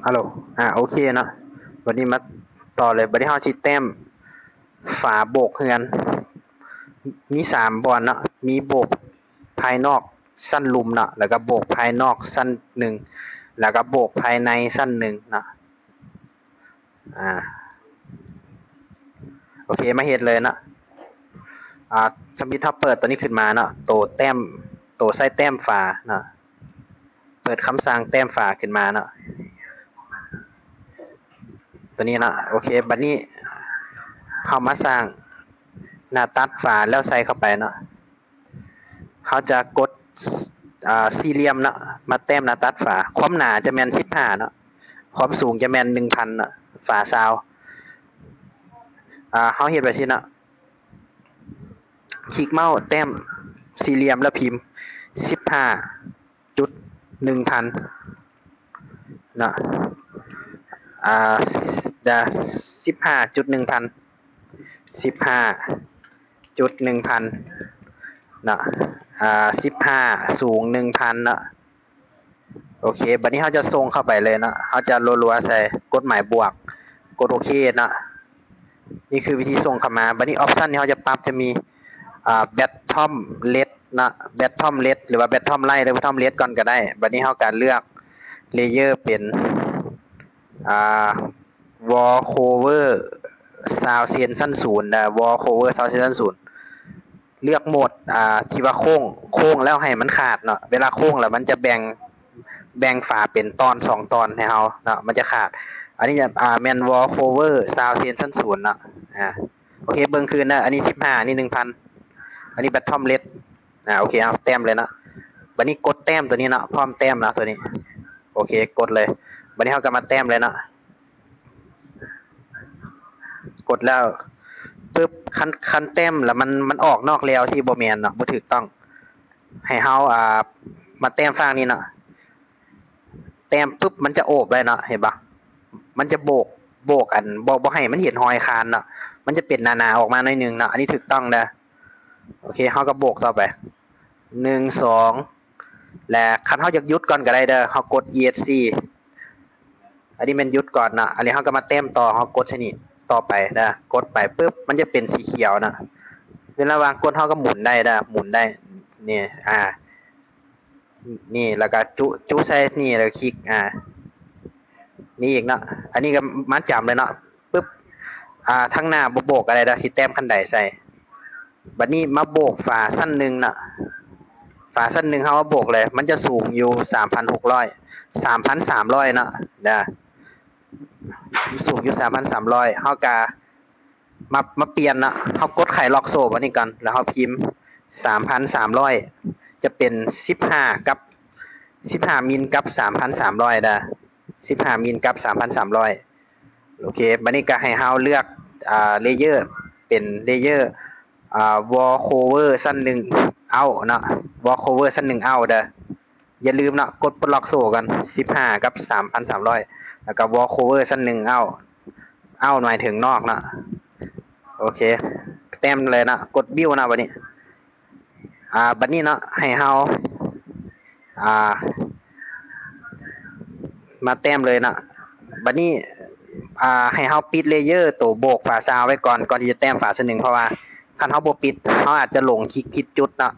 ຮັລໂຫຼ ອາ ໂອເຄເນາະ ບັດນີ້ມາຕໍ່ເລີຍ. ບັດນີ້ເຮົາຊິແຕ້ມຝາໂບກເຮືອນ ມີສາມບ່ອນເນາະ ມີໂບກພາຍນອກຊັ້ນລຸ່ມເນາະ ແລ້ວກໍໂບກພາຍນອກຊັ້ນໜຶ່ງ ແລ້ວກໍໂບກພາຍໃນຊັ້ນໜຶ່ງເນາະ. ອາ ໂອເຄ ມາເຮັດເລີຍເນາະ. ອາ ທຳອິດເຮົາເປີດໂຕນີ້ຂຶ້ນມາເນາະ ໂຕແຕ້ມ ໂຕໃສ່ແຕ້ມຝາເນາະ ເປີດຄຳສັ່ງແຕ້ມຝາຂຶ້ນມາເນາະ ໂຕນີ້ເນາະ. ໂອເຄ ບັດນີ້ເຮົາມາສ້າງໜ້າຕັດຝາແລ້ວໃສ່ເຂົ້າໄປເນາະ. ເຮົາຈະກົດ ອາ ສີ່ຫຼ່ຽມເນາະ ມາແຕ້ມໜ້າຕັດຝາ. ຄວາມໜາຈະແມ່ນສິບຫ້າເນາະ ຄວາມສູງຈະແມ່ນໜຶ່ງພັນເນາະ ຝາຊາວ. ອາ ເຮົາເຮັດແບບຊີ້ເນາະ ຄລິກເມົາສ໌ແຕ້ມສີ່ຫຼ່ຽມແລ້ວພິມສິບຫ້າຈຸດໜຶ່ງພັນເນາະ ອາ ສິບຫ້າຈຸດໜຶ່ງພັນ ສິບຫ້າຈຸດໜຶ່ງພັນເນາະ ອາ ສິບຫ້າສູງໜຶ່ງພັນເນາະ. ໂອເຄ ບັດນີ້ເຮົາຈະສົ່ງເຂົ້າໄປເລີຍເນາະ ເຮົາຈະລົວໆໃສ່ ກົດໝາຍບວກ ກົດໂອເຄເນາະ. ນີ້ຄືວິທີສົ່ງເຂົ້າມາ. ບັດນີ້ອອບຊັນທີ່ເຮົາຈະປັບຈະມີ ອາ bottom left ເນາະ bottom left ຫຼືວ່າ bottom right ຫຼື bottom left ກ່ອນກໍໄດ້. ບັດນີ້ເຮົາກໍເລືອກ layer ເປັນ ອາ wall cover sound sensor ສູນ ແລະ wall cover sound sensor ສູນ. ເລືອກໂໝດ ອາ ທີ່ວ່າໂຄ້ງ ໂຄ້ງແລ້ວໃຫ້ມັນຂາດເນາະ ເວລາໂຄ້ງແລ້ວມັນຈະແບ່ງ ແບ່ງຝາເປັນຕອນສອງຕອນໃຫ້ເຮົາເນາະ ມັນຈະຂາດ. ອັນນີ້ ອາ ແມ່ນ wall cover sound sensor ສູນເນາະ. ອາ ໂອເຄ ເບິ່ງຄືນເດີ ອັນນີ້ສິບຫ້າ ອັນນີ້ໜຶ່ງພັນ ອັນນີ້ bottom left. ອາ ໂອເຄ ເອົາແຕ້ມເລີຍເນາະ. ບັດນີ້ກົດແຕ້ມໂຕນີ້ເນາະ ພ້ອມແຕ້ມເນາະ ໂຕນີ້. ໂອເຄ ກົດເລີຍ. ບັດນີ້ເຮົາກໍມາແຕ້ມເລີຍເນາະ ກົດແລ້ວປຶບ ຄັນ ຄັນແຕ້ມແລ້ວມັນ ມັນອອກນອກແລວ ທີ່ບໍ່ແມ່ນເນາະ ບໍ່ຖືກຕ້ອງ ໃຫ້ເຮົາ ອາ ມາແຕ້ມຟາກນີ້ເນາະ. ແຕ້ມປຶບ ມັນຈະໂອບໄວ້ເນາະ ເຫັນບໍ່ ມັນຈະໂບກ ໂບກ ອັນ ບໍ່ ບໍ່ໃຫ້ມັນເຫັນຮອຍຄານເນາະ ມັນຈະເປັນໜາໆອອກມາໜ້ອຍໜຶ່ງເນາະ. ອັນນີ້ຖືກຕ້ອງເດີ. ໂອເຄ ເຮົາກໍໂບກຕໍ່ໄປ ໜຶ່ງ ສອງ ແລະ ຄັນເຮົາຢາກຢຸດກ່ອນກໍໄດ້ເດີ ເຮົາກົດ ESC. ອັນນີ້ແມ່ນຢຸດກ່ອນເນາະ. ອັນນີ້ເຮົາກໍມາແຕ້ມຕໍ່ ເຮົາກົດໃສ່ນີ້ຕໍ່ໄປເດີ ກົດໄປປຶບ ມັນຈະເປັນສີຂຽວເນາະ. ໃນລະຫວ່າງກົດ ເຮົາກໍໝູນໄດ້ເດີ ໝູນໄດ້ ນີ້ ອາ ນີ້ ແລ້ວກໍຈຸ ຈຸໃສ່ນີ້ ແລ້ວຄລິກ ອາ ນີ້ອີກເນາະ. ອັນນີ້ກໍມາຈຳເລີຍເນາະ ປຶບ ອາ ທາງໜ້າບໍ່ໂບກກໍໄດ້ເດີ ຊິແຕ້ມຂັ້ນໄດໃສ່. ບັດນີ້ມາໂບກຝາຊັ້ນໜຶ່ງເນາະ ຝາຊັ້ນໜຶ່ງເຮົາມາໂບກເລີຍ ມັນຈະສູງຢູ່ສາມພັນຫົກຮ້ອຍ ສາມພັນສາມຮ້ອຍເນາະ ເດີ ສູງຢູ່ສາມພັນສາມຮ້ອຍ. ເຮົາກໍມາ ມາປ່ຽນເນາະ ເຮົາກົດໄຂລັອກໂສ້ອັນນີ້ກ່ອນ ແລ້ວເຮົາພິມສາມພັນສາມຮ້ອຍ ຈະເປັນສິບຫ້າກັບ ສິບຫ້າມິນກັບສາມພັນສາມຮ້ອຍເດີ ສິບຫ້າມິນກັບສາມພັນສາມຮ້ອຍ. ໂອເຄ ບັດນີ້ກໍໃຫ້ເຮົາເລືອກ ອາ layer ເປັນ layer ອາ wall cover ຊັ້ນໜຶ່ງ out ເນາະ wall cover ຊັ້ນໜຶ່ງ out ເດີ. ຢ່າລືມເນາະ ກົດປົດລັອກໂສ້ກ່ອນ ສິບຫ້າກັບສາມພັນສາມຮ້ອຍ ແລ້ວກໍ wall cover ຊັ້ນໜຶ່ງ out out ໝາຍເຖິງນອກເນາະ. ໂອເຄ ແຕ້ມເລີຍເນາະ ກົດ build ເນາະ ບັດນີ້ ອາ ບັດນີ້ເນາະ ໃຫ້ເຮົາ ອາ ມາແຕ້ມເລີຍເນາະ. ບັດນີ້ ອາ ໃຫ້ເຮົາປິດ layer ໂຕໂບກຝາຊາວໄວ້ກ່ອນ ກ່ອນທີ່ຈະແຕ້ມຝາຊັ້ນໜຶ່ງ ເພາະວ່າຄັນເຮົາບໍ່ປິດ ເຮົາອາດຈະຫຼົງຄລິກຜິດຈຸດເນາະ.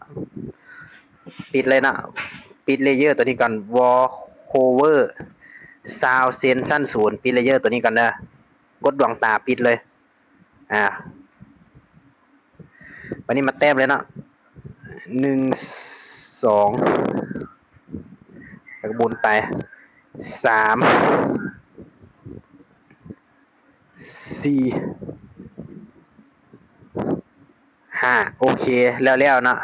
ປິດເລີຍເນາະ ປິດ layer ໂຕນີ້ກ່ອນ wall cover sound sensor ສູນ ປິດ layer ໂຕນີ້ກ່ອນເດີ ກົດດວງຕາປິດເລີຍ. ອາ ບັດນີ້ມາແຕ້ມເລີຍເນາະ ໜຶ່ງ ສອງ ແລ້ວກໍໝູນໄປ ສາມ ສີ່ ຫ້າ ໂອເຄ ແລ້ວໆເນາະ.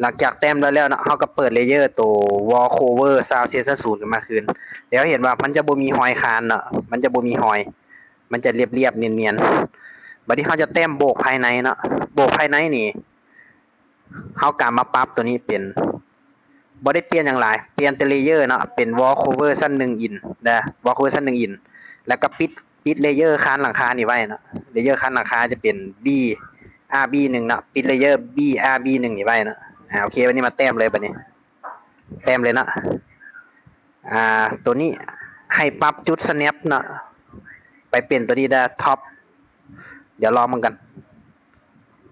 ຫຼັງຈາກແຕ້ມແລ້ວໆເນາະ ເຮົາກໍເປີດ layer ໂຕ wall cover sound sensor ສູນຂຶ້ນມາຄືນ ແລ້ວເຫັນວ່າມັນຈະບໍ່ມີຮອຍຄານເນາະ ມັນຈະບໍ່ມີຮອຍ ມັນຈະລຽບໆນຽນໆ. ບັດນີ້ເຮົາຈະແຕ້ມໂບກພາຍໃນເນາະ ໂບກພາຍໃນນີ້ ເຮົາກໍມາປັບໂຕນີ້ເປັນ ບໍ່ໄດ້ປ່ຽນຫຍັງຫຼາຍ ປ່ຽນແຕ່ layer ເນາະ ເປັນ wall cover ຊັ້ນໜຶ່ງ in ເດີ wall cover ຊັ້ນໜຶ່ງ in ແລ້ວກໍປິດ ປິດ layer ຄານຫຼັງຄານີ້ໄວ້ເນາະ. layer ຄານຫຼັງຄາຈະເປັນ B R B ໜຶ່ງເນາະ ປິດ layer B R B ໜຶ່ງນີ້ໄວ້ເນາະ. ອາ ໂອເຄ ບັດນີ້ມາແຕ້ມເລີຍ ບັດນີ້ແຕ້ມເລີຍເນາະ. ອາ ໂຕນີ້ ໃຫ້ປັບຈຸດ snap ເນາະ ໄປເປັນຕົວນີ້ເດີ top ດຽວລອງເບິ່ງກັນ.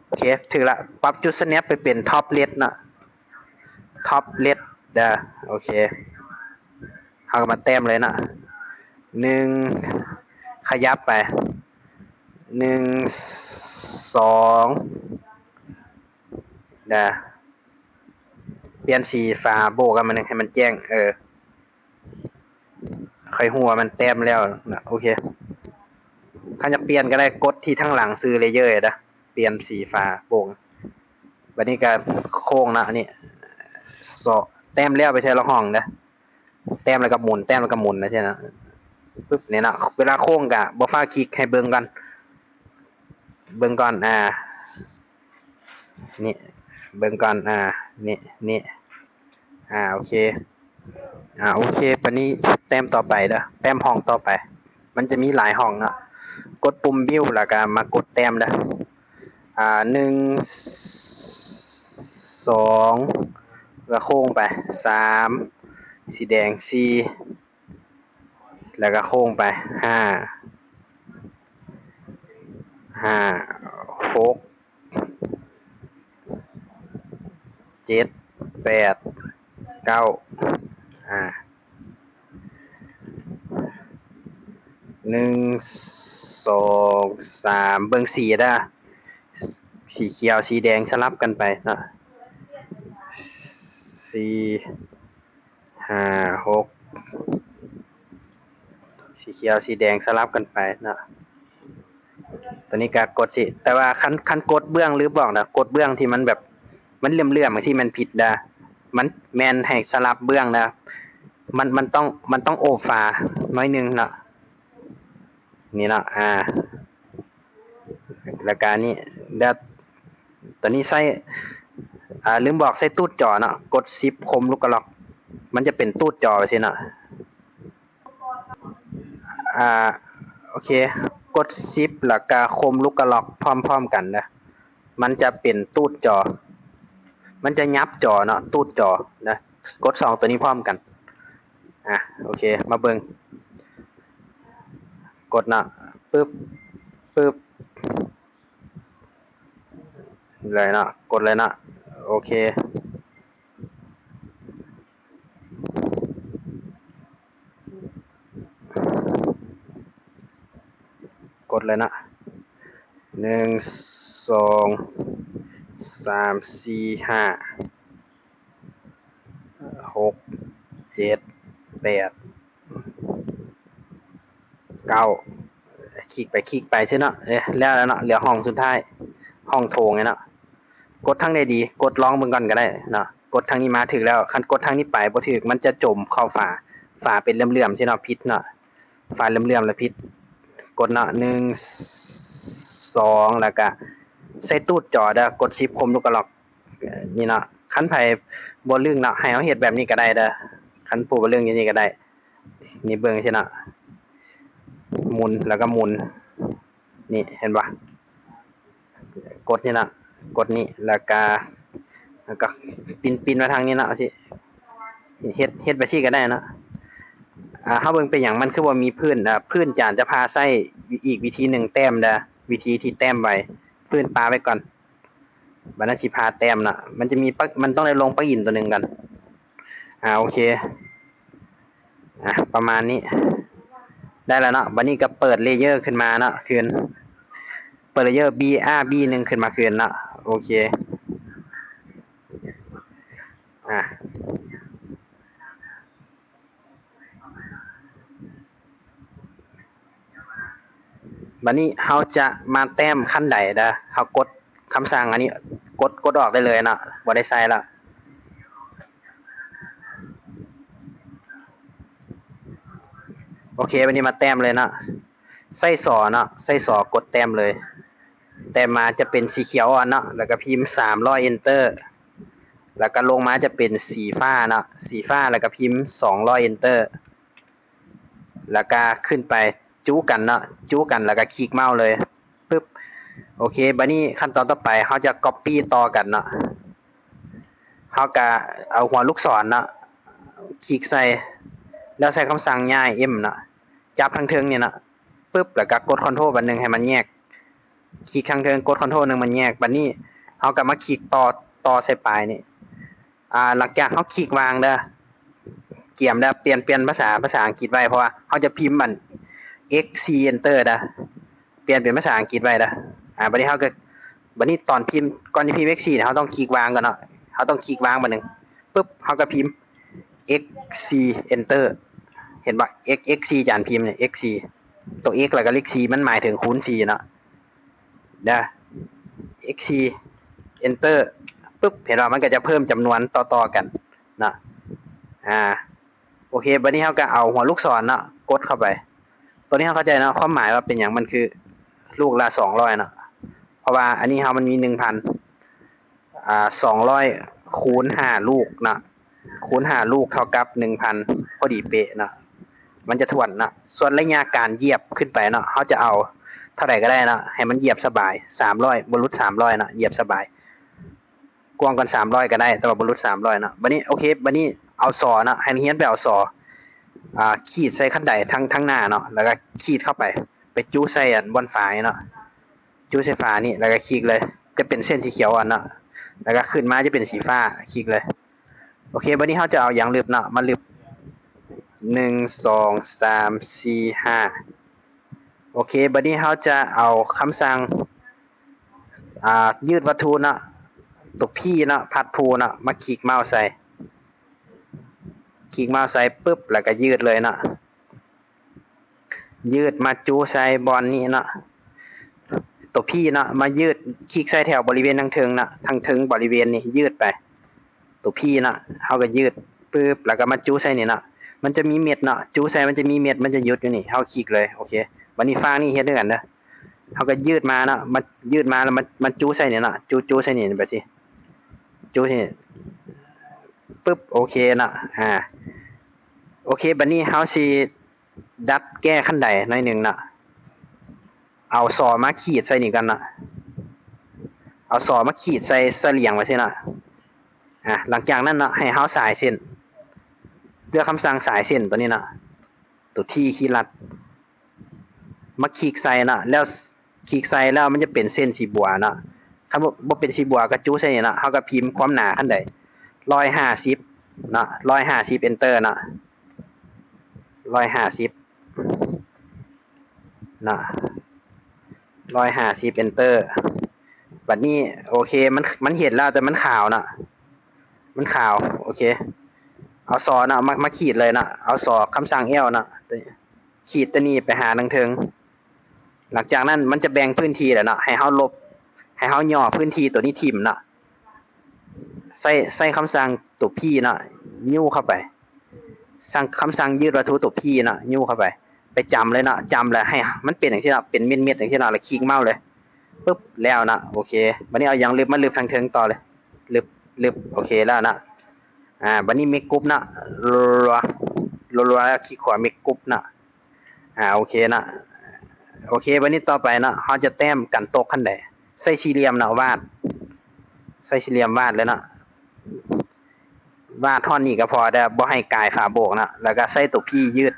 ໂອເຄ ຖືກລະ ປັບຈຸດ snap ໄປເປັນ top red ເນາະ top red ເດີ. ໂອເຄ ເຮົາກໍມາແຕ້ມເລີຍເນາະ ໜຶ່ງ ຂະຫຍັບໄປ ໜຶ່ງ ສອງ ເດີ ປ່ຽນສີຝາໂບກໃຫ້ມັນ ໃຫ້ມັນແຈ້ງ ເອີ ຄ່ອຍຮູ້ວ່າມັນແຕ້ມແລ້ວນະ. ໂອເຄ ຄັນຢາກປ່ຽນກໍໄດ້ ກົດທີ່ທາງຫຼັງຊື່ layer ເດີ ປ່ຽນສີຝາໂບກ. ບັດນີ້ກໍໂຄ້ງເນາະ ອັນນີ້ ເຊາະ ແຕ້ມແລ້ວໄປເທື່ອລະຫ້ອງເດີ ແຕ້ມແລ້ວກໍໝູນ ແຕ້ມແລ້ວກໍໝູນ ຈັ່ງຊີ້ນະ. ປຶບ ນີ້ເນາະ ເວລາໂຄ້ງກໍບໍ່ຟ້າວຄລິກ ໃຫ້ເບິ່ງກ່ອນ ເບິ່ງກ່ອນ ອ່າ ນີ້ ເບິ່ງກ່ອນ ອ່າ ນີ້ ນີ້ ອ່າ ໂອເຄ ອ່າ ໂອເຄ ບັດນີ້ແຕ້ມຕໍ່ໄປເດີ ແຕ້ມຫ້ອງຕໍ່ໄປ ມັນຈະມີຫຼາຍຫ້ອງເນາະ. ກົດປຸ່ມ View ແລ້ວກໍມາກົດແຕ້ມເດີ ອ່າ ໜຶ່ງ ສອງ ແລ້ວໂຄ້ງໄປ ສາມ ສີແດງ ສີ່ ແລ້ວກໍໂຄ້ງໄປ ຫ້າ ຫ້າ ຫົກ ເຈັດ ແປດ ເກົ້າ ອ່າ ໜຶ່ງ ສອງ ສາມ ເບິ່ງສີເດີ ສີຂຽວ ສີແດງສະຫຼັບກັນໄປເນາະ ສີ່ ຫ້າ ຫົກ ສີຂຽວ ສີແດງສະຫຼັບກັນໄປເນາະ. ຕົວນີ້ກໍກົດຊິ ແຕ່ວ່າຄັນ ຄັນກົດເບື້ອງ ລືມບອກນະ ກົດເບື້ອງທີ່ມັນແບບ ມັນເຫຼື້ອມໆ ຈັ່ງຊີ້ແມ່ນຜິດເດີ ມັນແມ່ນໃຫ້ສະຫຼັບເບື້ອງເດີ ມັນ ມັນຕ້ອງ ມັນຕ້ອງໂອບຝາໜ້ອຍໜຶ່ງເນາະ. ນີ້ເນາະ ອ່າ ແລ້ວກະນີ້ ແລ້ວຕອນນີ້ໃຊ້ ອ່າ ລືມບອກ ໃຊ້ຕູດຈໍເນາະ ກົດຊິບ ຄົມລູກກະລັອກ ມັນຈະເປັນຕູດຈໍຊີ້ເນາະ. ອ່າ ໂອເຄ ກົດຊິບ ແລ້ວກະຄົມລູກກະລັອກພ້ອມໆກັນເດີ ມັນຈະເປັນຕູດຈໍ ມັນຈະຫຍັບຈໍເນາະ ຕູດຈໍນະ ກົດສອງຕົວນີ້ພ້ອມກັນ. ອ່ະ ໂອເຄ ມາເບິ່ງ ກົດເນາະ ປຶບ ປຶບ ເລີຍເນາະ ກົດເລີຍເນາະ ໂອເຄ ກົດເລີຍເນາະ ໜຶ່ງ ສອງ ສາມ ສີ່ ຫ້າ ຫົກ ເຈັດ ແປດ ເກົ້າ ຄລິກໄປຄລິກໄປຊື່ເນາະ ເອີ ແລ້ວແລ້ວເນາະ ເຫຼືອຫ້ອງສຸດທ້າຍ ຫ້ອງໂຖງນີ້ເນາະ. ກົດທາງໃດດີ ກົດລອງເບິ່ງກ່ອນກໍໄດ້ເນາະ ກົດທາງນີ້ມາຖືກແລ້ວ ຄັນກົດທາງນີ້ໄປບໍ່ຖືກ ມັນຈະຈົມເຂົ້າຝາ ຝາເປັນເຫຼື້ອມໆຊີ້ເນາະ ຜິດເນາະ ຝາເຫຼື້ອມໆລະຜິດ. ກົດເນາະ ໜຶ່ງ ສອງ ແລ້ວກະໃສ່ຕູດຈໍເດີ ກົດຊິບ ຄົມລູກກະລັອກ ນີ້ເນາະ ຄັນໃຜບໍ່ລຶ້ງເນາະ ໃຫ້ເຮົາເຮັດແບບນີ້ກໍໄດ້ເດີ ຄັນຜູ້ບໍ່ລຶ້ງ ເຮັດນີ້ກໍໄດ້ ນີ້ເບິ່ງຊີ້ເນາະ ໝູນ ແລ້ວກໍໝູນ ນີ້ເຫັນບໍ່ ກົດນີ້ເນາະ ກົດນີ້ ແລ້ວກໍ ແລ້ວກໍປິ່ນ ປິ່ນມາທາງນີ້ເນາະ ຊິເຮັດ ເຮັດແບບຊີ້ກໍໄດ້ເນາະ. ອ່າ ເຮົາເບິ່ງເປັນຫຍັງມັນຄືບໍ່ມີພື້ນ ອ່າ ພື້ນຈານຈະພາໃຊ້ອີກວິທີໜຶ່ງ ແຕ້ມເດີ ວິທີທີ່ແຕ້ມໄວ້ ພື້ນປະໄວ້ກ່ອນ. ບັດນັ້ນຊິພາແຕ້ມເນາະ ມັນຈະມີປະ ມັນຕ້ອງໄດ້ລົງປລັກອິນຕົວໜຶ່ງກ່ອນ ອ່າ ໂອເຄ ອ່ະ ປະມານນີ້ ໄດ້ແລ້ວເນາະ. ບັດນີ້ກໍເປີດເລເຢີຂຶ້ນມາເນາະ ຄືນ ເປີດເລເຢີບີ ອາ ບີໜຶ່ງຂຶ້ນມາຄືນເນາະ ໂອເຄ ອ່ະ. ບັດນີ້ເຮົາຈະມາແຕ້ມຂັ້ນໃດເດີ ເຮົາກົດຄຳສັ່ງອັນນີ້ ກົດ ກົດອອກໄດ້ເລີຍເນາະ ບໍ່ໄດ້ໃຊ້ລະ. ໂອເຄ ບັດນີ້ມາແຕ້ມເລີຍເນາະ ໃຊ້ສໍເນາະ ໃຊ້ສໍກົດແຕ້ມເລີຍ. ແຕ້ມມາຈະເປັນສີຂຽວອ່ອນເນາະ ແລ້ວກໍພິມສາມຮ້ອຍ Enter ແລ້ວກໍລົງມາຈະເປັນສີຟ້າເນາະ ສີຟ້າ ແລ້ວກໍພິມສອງຮ້ອຍ Enter ແລ້ວກໍຂຶ້ນໄປຈຸກັນເນາະ ຈຸກັນ ແລ້ວກໍຄລິກເມົາສ໌ເລີຍ ປຶບ ໂອເຄ ບັດນີ້ຂັ້ນຕອນຕໍ່ໄປເຮົາຈະ Copy ຕໍ່ກັນເນາະ ເຮົາກະເອົາຫົວລູກສອນເນາະ ຄລິກໃສ່ ແລ້ວໃຊ້ຄຳສັ່ງຍ້າຍ M ເນາະ ຈັບທາງເທິງນີ້ເນາະ ປຶບ ແລ້ວກໍກົດ Ctrl ບາດໜຶ່ງໃຫ້ມັນແຍກ ຄລິກທາງເທິງ ກົດ Ctrl ໜຶ່ງ ມັນແຍກ. ບາດນີ້ເຮົາກໍມາຄລິກຕໍ່ ຕໍ່ໃສ່ປາຍນີ້ ອ່າ ຫຼັງຈາກເຮົາຄລິກວາງເດີ ກຽມເດີ ປ່ຽນ ປ່ຽນພາສາ ພາສາອັງກິດໄວ້ ເພາະວ່າເຮົາຈະພິມອັນ X C Enter ເດີ ປ່ຽນເປັນພາສາອັງກິດໄວ້ເດີ. ອ່າ ບາດນີ້ເຮົາກໍ ບາດນີ້ຕອນພິມ ກ່ອນຈະພິມ X C ເຮົາຕ້ອງຄລິກວາງກ່ອນເນາະ ເຮົາຕ້ອງຄລິກວາງບາດໜຶ່ງ ປຶບ ເຮົາກໍພິມ X C Enter ເຫັນບໍ່ X X C ຈານພິມນີ້ X C ຕົວ X ແລ້ວກໍເລກສີ່ ມັນໝາຍເຖິງຄູນສີ່ເນາະ ເດີ X C Enter ປຶບ ເຫັນບໍ່ ມັນກໍຈະເພີ່ມຈຳນວນຕໍ່ໆກັນເນາະ. ອ່າ ໂອເຄ ບາດນີ້ເຮົາກໍເອົາຫົວລູກສອນເນາະ ກົດເຂົ້າໄປ ຕົວນີ້ເຮົາເຂົ້າໃຈເນາະ ຄວາມໝາຍວ່າເປັນຫຍັງ ມັນຄືລູກລະສອງຮ້ອຍເນາະ ເພາະວ່າອັນນີ້ເຮົາມັນມີໜຶ່ງພັນ ອ່າ ສອງຮ້ອຍຄູນຫ້າລູກເນາະ ຄູນຫ້າລູກເທົ່າກັບໜຶ່ງພັນ ພໍດີເປະເນາະ ມັນຈະຖ້ວນເນາະ. ສ່ວນໄລຍະການຢຽບຂຶ້ນໄປເນາະ ເຮົາຈະເອົາເທົ່າໃດກໍໄດ້ເນາະ ໃຫ້ມັນຢຽບສະບາຍ ສາມຮ້ອຍ ບໍ່ຫຼຸດສາມຮ້ອຍເນາະ ຢຽບສະບາຍ ກວ້າງກວ່າສາມຮ້ອຍກໍໄດ້ ແຕ່ວ່າບໍ່ຫຼຸດສາມຮ້ອຍເນາະ. ບາດນີ້ ໂອເຄ ບາດນີ້ເອົາສໍເນາະ ໃຫ້ນັກຮຽນໄປເອົາສໍ ອ່າ ຂີດໃສ່ຄັນໄດທາງ ທາງໜ້າເນາະ ແລ້ວກໍຂີດເຂົ້າໄປ ໄປຈຸໃສ່ອັນບ່ອນຝານີ້ເນາະ ຈຸໃສ່ຝານີ້ ແລ້ວກໍຄລິກເລີຍ ຈະເປັນເສັ້ນສີຂຽວອ່ອນເນາະ ແລ້ວກໍຂຶ້ນມາຈະເປັນສີຟ້າ ຄລິກເລີຍ. ໂອເຄ ບາດນີ້ເຮົາຈະເອົາຢາງລຶບເນາະ ມາລຶບ ໜຶ່ງ ສອງ ສາມ ສີ່ ຫ້າ ໂອເຄ ບາດນີ້ເຮົາຈະເອົາຄຳສັ່ງ ອ່າ ຍືດວັດຖຸເນາະ ຕົວ P ເນາະ ພັດພູເນາະ ມາຄລິກເມົາສ໌ໃສ່ ຄລິກເມົາສ໌ໃສ່ປຶບ ແລ້ວກໍຍືດເລີຍເນາະ ຍືດມາຈຸໃສ່ບ່ອນນີ້ເນາະ ຕົວ P ເນາະ ມາຍືດ ຄລິກໃສ່ແຖວບໍລິເວນທາງເທິງເນາະ ທາງເທິງບໍລິເວນນີ້ ຍືດໄປ ຕົວ P ເນາະ ເຮົາກໍຍືດປຶບ ແລ້ວກໍມາຈຸໃສ່ນີ້ເນາະ ມັນຈະມີເມັດເນາະ ຈຸໃສ່ມັນຈະມີເມັດ ມັນຈະຢຸດຢູ່ນີ້ ເຮົາຄລິກເລີຍ ໂອເຄ. ບາດນີ້ຟາງນີ້ເຮັດຄືກັນເດີ ເຮົາກໍຍືດມາເນາະ ມາຍືດມາແລ້ວມາ ມາຈຸໃສ່ນີ້ເນາະ ຈຸ ຈຸໃສ່ນີ້ແບບນີ້ ຈຸໃສ່ນີ້ປຶບ ໂອເຄເນາະ ອ່າ ໂອເຄ ບາດນີ້ເຮົາຊິດັດແກ້ຄັນໄດໜ້ອຍໜຶ່ງເນາະ ເອົາສໍມາຂີດໃສ່ນີ້ກ່ອນເນາະ ເອົາສໍມາຂີດໃສ່ສະຫຼຽງໄວ້ຊີ້ເນາະ ອ່າ ຫຼັງຈາກນັ້ນເນາະ ໃຫ້ເຮົາສາຍເສັ້ນ ເລືອກຄຳສັ່ງສາຍເສັ້ນຕົວນີ້ເນາະ ຕົວ T ຄີລັດ ມາຄລິກໃສ່ເນາະ ແລ້ວຄລິກໃສ່ແລ້ວມັນຈະເປັນເສັ້ນສີບົວເນາະ ຄັນບໍ່ ບໍ່ເປັນສີບົວກໍຈຸໃສ່ນີ້ເນາະ ເຮົາກໍພິມຄວາມໜາຄັນໄດ ຮ້ອຍຫ້າສິບເນາະ ຮ້ອຍຫ້າສິບ Enter ເນາະ ຮ້ອຍຫ້າສິບເນາະ ຮ້ອຍຫ້າສິບ Enter ບາດນີ້ ໂອເຄ ມັນ ມັນເຫັນແລ້ວ ແຕ່ມັນຂາວເນາະ ມັນຂາວ ໂອເຄ ເອົາສໍເນາະ ມາ ມາຂີດເລີຍເນາະ ເອົາສໍຄຳສັ່ງ L ເນາະ ຂີດຕົວນີ້ໄປຫາທາງເທິງ ຫຼັງຈາກນັ້ນມັນຈະແບ່ງພື້ນທີ່ແລ້ວເນາະ ໃຫ້ເຮົາລົບ ໃຫ້ເຮົາຫຍໍ້ພື້ນທີ່ຕົວນີ້ຖິ້ມເນາະ ໃຊ້ ໃຊ້ຄຳສັ່ງຕົວ P ເນາະ ຍູ້ເຂົ້າໄປ ສັ່ງ ຄຳສັ່ງຍືດວັດຖຸຕົວ P ເນາະ ຍູ້ເຂົ້າໄປ ໄປຈຳເລີຍເນາະ ຈຳແລ້ວໃຫ້ມັນເປັນຈັ່ງຊີ້ເນາະ ເປັນເມັດໆຈັ່ງຊີ້ເນາະ ແລ້ວຄລິກເມົາສ໌ເລີຍ ປຶບ ແລ້ວເນາະ ໂອເຄ ບາດນີ້ເອົາຢາງລຶບມາລຶບທາງເທິງຕໍ່ເລີຍ ລຶບ ລຶບ ໂອເຄ ແລ້ວເນາະ ອ່າ ບາດນີ້ Make Group ເນາະ ລັວໆ ຄລິກຂວາ Make Group ເນາະ ອ່າ ໂອເຄເນາະ ໂອເຄ ບາດນີ້ຕໍ່ໄປເນາະ ເຮົາຈະແຕ້ມກັນຕົກຄັນໄດ ໃຊ້ສີ່ຫຼ່ຽມເນາະ ວາດ ໃຊ້ສີ່ຫຼ່ຽມວາດເລີຍເນາະ ວາດຮອດນີ້ກໍພໍເດີ ບໍ່ໃຫ້ກາຍຝາໂບກເນາະ ແລ້ວກໍໃຊ້ຕົວ P ຍືດ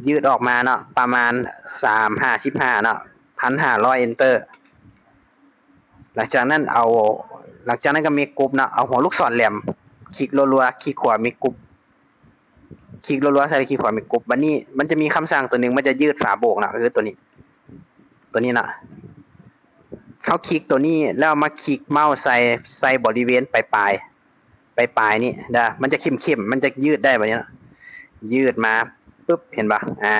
ຍືດອອກມາເນາະ ປະມານສາມ ຫ້າສິບຫ້າເນາະ ພັນຫ້າຮ້ອຍ Enter ຫຼັງຈາກນັ້ນເອົາ ຫຼັງຈາກນັ້ນກໍ Make Group ເນາະ ເອົາຫົວລູກສອນແຫຼມ ຄລິກລັວໆ ຄລິກຂວາ Make Group ຄລິກລັວໆໃສ່ ຄລິກຂວາ Make Group ບາດນີ້ມັນຈະມີຄຳສັ່ງຕົວໜຶ່ງ ມັນຈະຍືດຝາໂບກເນາະ ກໍຄືຕົວນີ້ ຕົວນີ້ເນາະ ເຮົາຄລິກຕົວນີ້ແລ້ວມາຄລິກເມົາສ໌ໃສ່ ໃສ່ບໍລິເວນປາຍໆ ປາຍໆນີ້ເດີ ມັນຈະເຂັ້ມໆ ມັນຈະຍືດໄດ້ບາດນີ້ເນາະ ຍືດມາປຶບ ເຫັນບໍ່ ອ່າ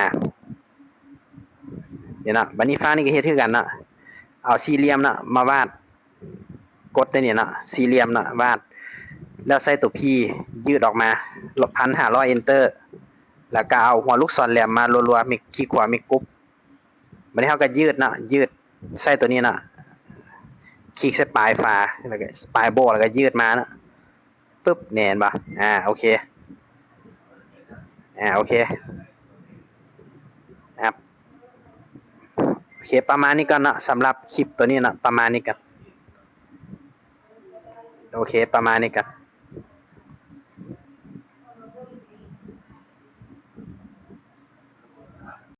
ເຫັນເນາະ ບາດນີ້ຟາງນີ້ກໍເຮັດຄືກັນເນາະ ເອົາສີ່ຫຼ່ຽມເນາະ ມາວາດ ກົດໃສ່ນີ້ເນາະ ສີ່ຫຼ່ຽມເນາະ ວາດ ແລ້ວໃຊ້ຕົວ P ຍືດອອກມາ ພັນຫ້າຮ້ອຍ Enter ແລ້ວກໍເອົາຫົວລູກສອນແຫຼມມາລັວໆ ຄລິກຂວາ Make Group ບາດນີ້ເຮົາກໍຍືດເນາະ ຍືດໃສ່ຕົວນີ້ເນາະ ຄລິກໃສ່ປາຍຝາ ແລ້ວກໍປາຍໂບກ ແລ້ວກໍຍືດມາເນາະ ປຶບ ນີ້ເຫັນບໍ່ ອ່າ ໂອເຄ ອ່າ ໂອເຄ ອ່າ ໂອເຄ ປະມານນີ້ກ່ອນເນາະ ສຳລັບຄລິບຕົວນີ້ເນາະ ປະມານນີ້ກ່ອນ ໂອເຄ ປະມານນີ້ກ່ອນ.